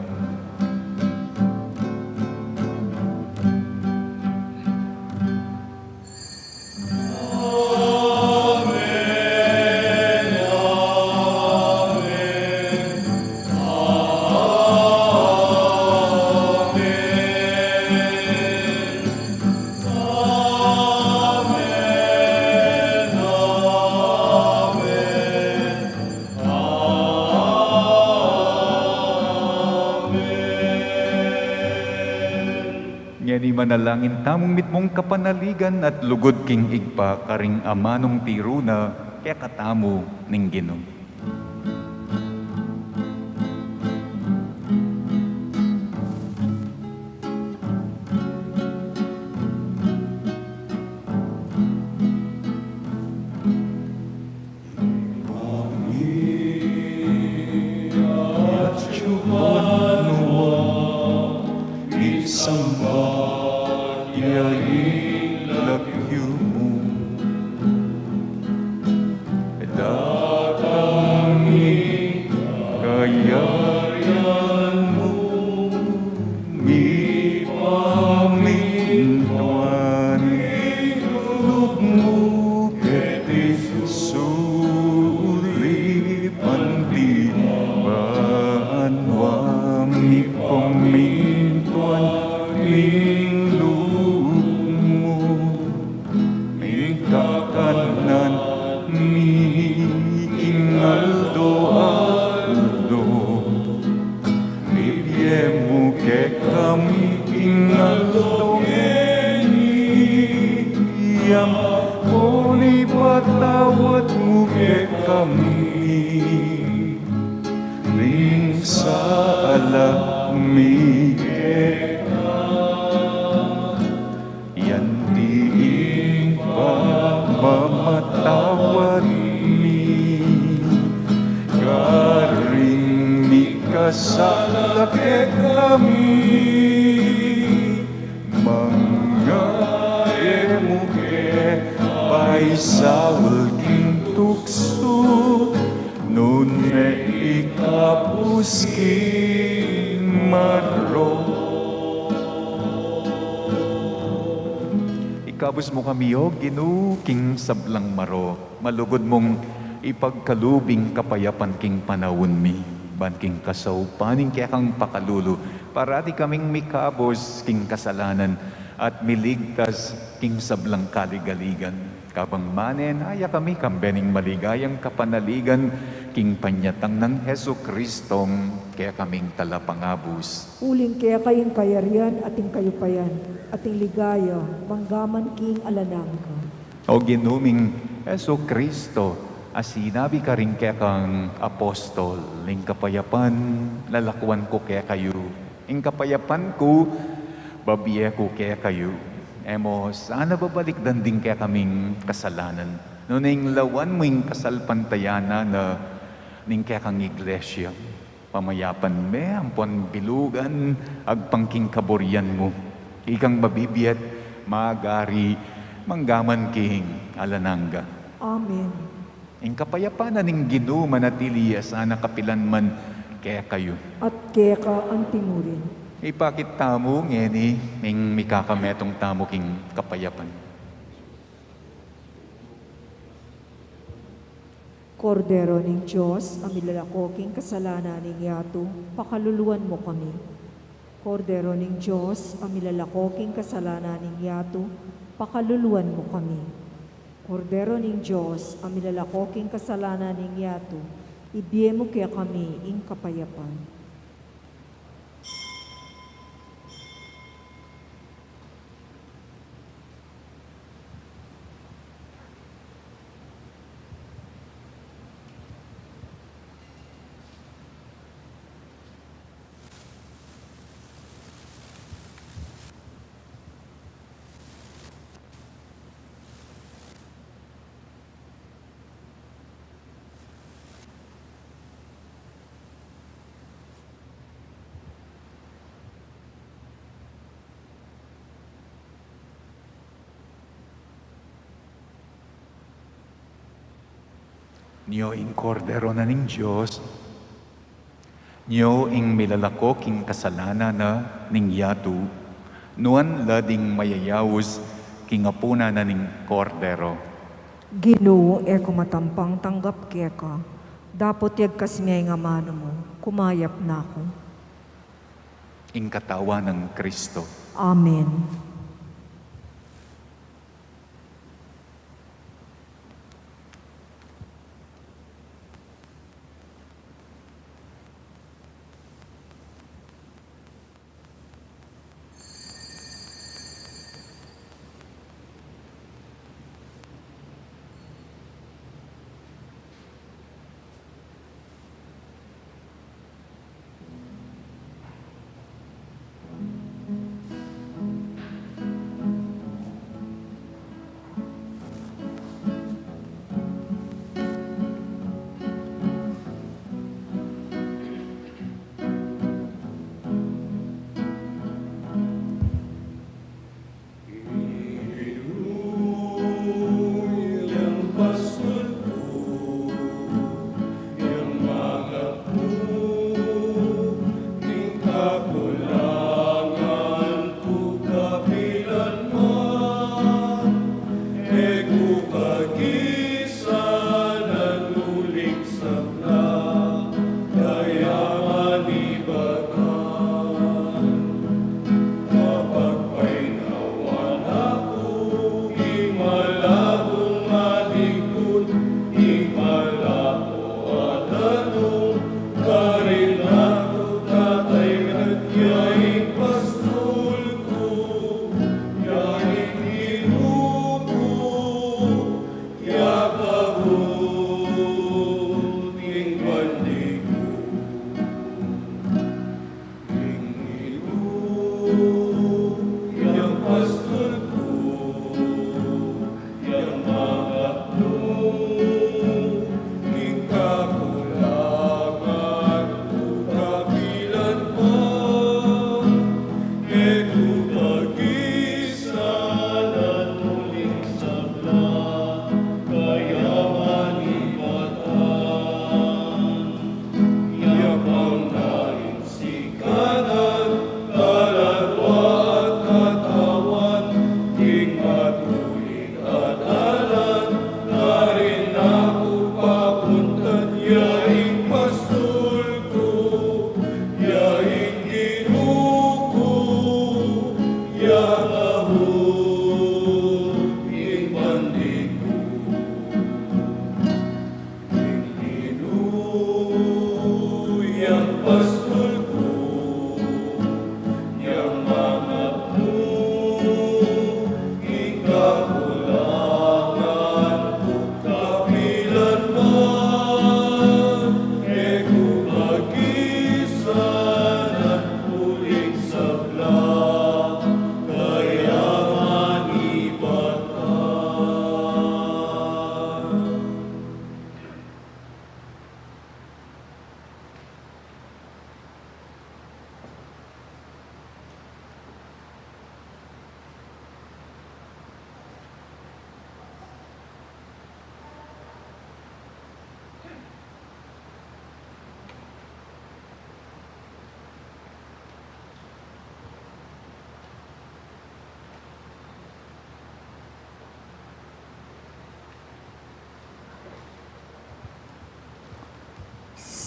Ngeni manalangin tamung mitmung kapanaligan at lugud king Ibpa karing amanung tiru na kekatamu ning Ginu. Misambat ya ing lagyu mu, datang ing kayarian mu, mipamintuan ing lub mu keti sulip anti banua, mipamintuan ing lub mu. Ing kakanan mi king aldo-aldo, ibie mu kekami king aldo ngeni, ampon ipatawad mu kekami ding sala mi keka, anti ing pamamatawad mi karing mikasala kekami, manga e mu ke paisaul king tuksu, nune ikabus king marok. Ikabus mu kami, O Ginu, king sablang marok. Malugud mung ipagkalub ing kapayapan king panaun mi, ban king kasaupan ning kekang pakalulu, parati kaming mikabus king kasalanan at miligtas king sablang kaligaligan. Kabang manenaya kami kambe ning maligayang kapanaligan king panyatang nang Jesucristong kekaming Talapangabus. Uling keka ing kayarian at ing kayupayan at ing ligaya, mangga man king alang angga. O Ginu ming Jesucristo, a sinabi karing kekang apostol, ing kapayapan lalakwan ku kekayu, ing kapayapan ku babie ku kekayu. E mo sana babalikdan ding kekaming kasalanan, nune ing lawan mu ing kasalpantayanan na ning kekang iglesia. Pamayapan me ampon bilugan agpang king kaburian mu, ikang mabibie at magari manggaman king alang angga. Amen. Ing kapayapan na ning Ginu manatili ya sana kapilan man kekayu. At keka antimurin. Ipakit tamu ngeni ing mikakametung tamu king kapayapan. Kordero ning Dios, a milalako king kasalanan ning yatu, pakaluluan mu kami. Kordero ning Dios, a milalako king kasalanan ning yatu, pakaluluan mu kami. Kordero ning Dios, a milalako king kasalanan ning yatu, ibie mu kekami ing kapayapan. Nyo ing Kordero na ning Dios, nyo ing milalako king kasalanan na ning yatu, nuan la ding mayayaus king apunan na ning Kordero. Ginu, e ku matampang tanggap keka, dapot yagkas me ing amanu mu, kumayap na ku. Ing katawan nang Kristo. Amen.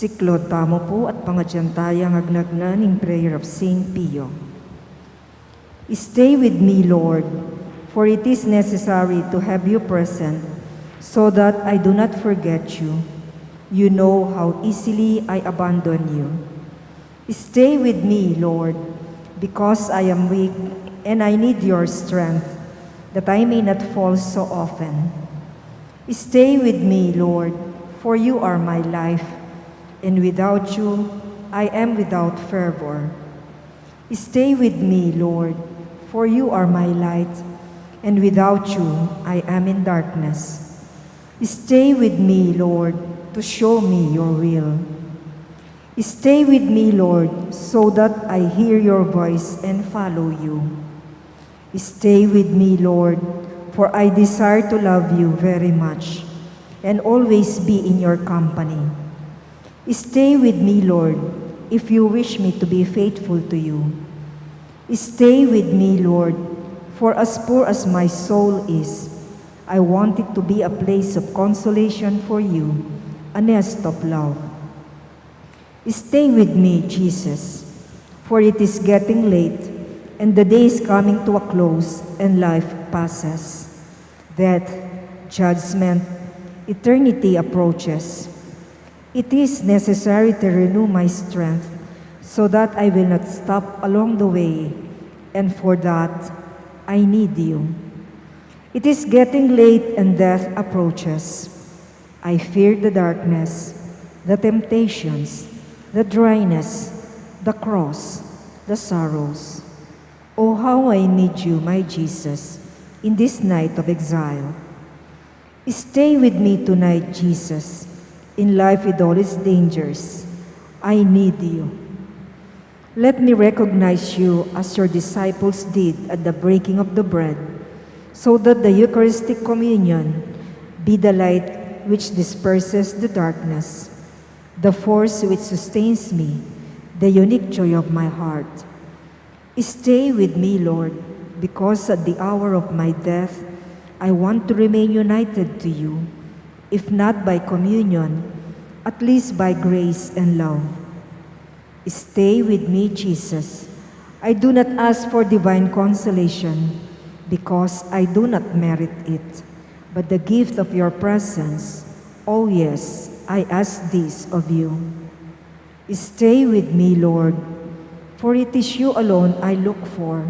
Siklaud tamu pu at pangadyan taya ing agnagnan ning prayer of Saint Pio. Stay with me, Lord, for it is necessary to have you present so that I do not forget you. You know how easily I abandon you. Stay with me, Lord, because I am weak and I need your strength that I may not fall so often. Stay with me, Lord, for you are my life, and without you I am without fervor. Stay with me, Lord, for you are my light, and without you I am in darkness. Stay with me, Lord, to show me your will. Stay with me, Lord, so that I hear your voice and follow you. Stay with me, Lord, for I desire to love you very much and always be in your company. Stay with me, Lord, if you wish me to be faithful to you. Stay with me, Lord, for as poor as my soul is, I want it to be a place of consolation for you, a nest of love. Stay with me, Jesus, for it is getting late, and the day is coming to a close, and life passes. Death, judgment, eternity approaches. It is necessary to renew my strength so that I will not stop along the way, and for that, I need you. It is getting late and death approaches. I fear the darkness, the temptations, the dryness, the cross, the sorrows. Oh, how I need you, my Jesus, in this night of exile. Stay with me tonight, Jesus, in life with all its dangers. I need you. Let me recognize you as your disciples did at the breaking of the bread, so that the Eucharistic communion be the light which disperses the darkness, the force which sustains me, the unique joy of my heart. Stay with me, Lord, because at the hour of my death, I want to remain united to you, if not by communion, at least by grace and love. Stay with me, Jesus. I do not ask for divine consolation, because I do not merit it, but the gift of your presence. Oh yes, I ask this of you. Stay with me, Lord, for it is you alone I look for.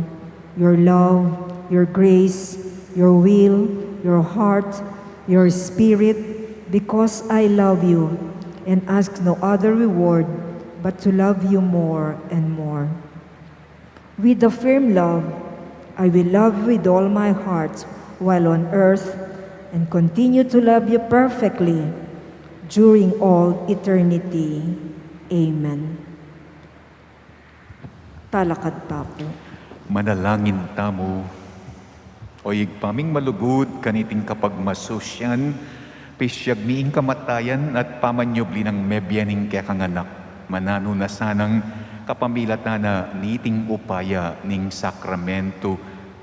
Your love, your grace, your will, your heart, your spirit, because I love you and ask no other reward but to love you more and more. With a firm love, I will love with all my heart while on earth and continue to love you perfectly during all eternity. Amen. Talakad ta pu. Manalangin tamu. O Ibpa ming malugud, kaniting kapagmasusyan, pisyag mi ing kamatayan at pamanyubli nang mebie ning kekang Anak. Mananu na sanang kapamilatan na niting upaya ning sakramento,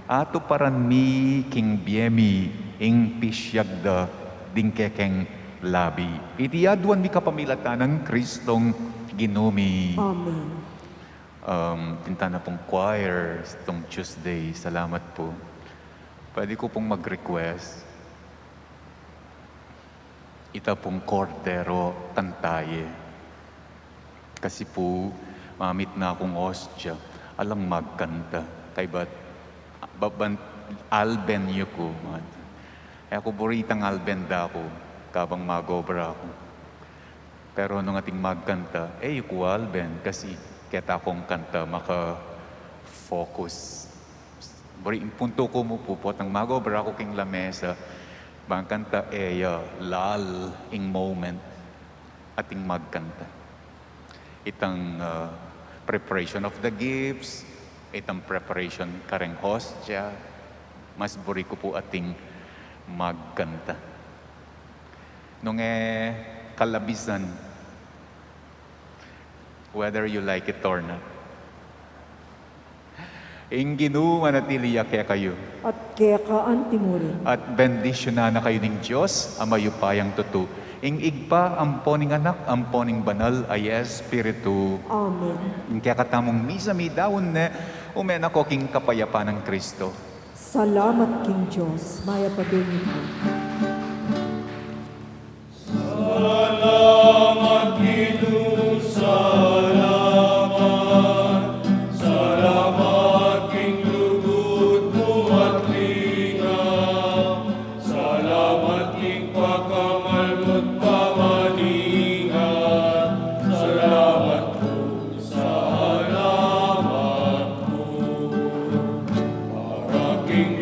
atuparan mi king bie mi ing pisyag da ding kekeng labi. Iti aduan mi kapamilatan nang Kristong Ginu mi. Amen. Um, tinta na pung choir itong Tuesday. Salamat po. Pwede ko pong mag-request. Ita pung Kordero, kanta ye. Kasi po, mamit na akong ostya. Alang magkanta. Kaybat, baban, alben yu ko. E ku buri itang alben da ku, kabang mag-obra ku. Pero nung ating magkanta, e yu ku alben, kasi keta kung kanta, maka-focus. Buri, ing punto ku mu pu, potang mag-obra ku king lamesa, bang kanta, e ya, lull ing moment, ating magkanta. Itang, ah, preparation of the gifts, itang preparation kareng hostya, mas buri ku pu ating magkanta. Nung e kalabisan, whether you like it or not. Ing Ginu manatili ya kekayu. At keka antimurin. At bendisyunan na kayu ning Dios a mayupayang tutu, ing Ibpa, ampo ning Anak, ampo ning Banal a Espiritu. Amen. Ing kekatamung misa midaun ne, ume na ko king kapayapan nang Kristo. Salamat king Dios. Mayap a biyayun. Salamat, Ginu, salamat. Salamat king lugud mu at lingap. Salamat king pakamal mu't pamaningat. Salamat pu, salamat pu. Para king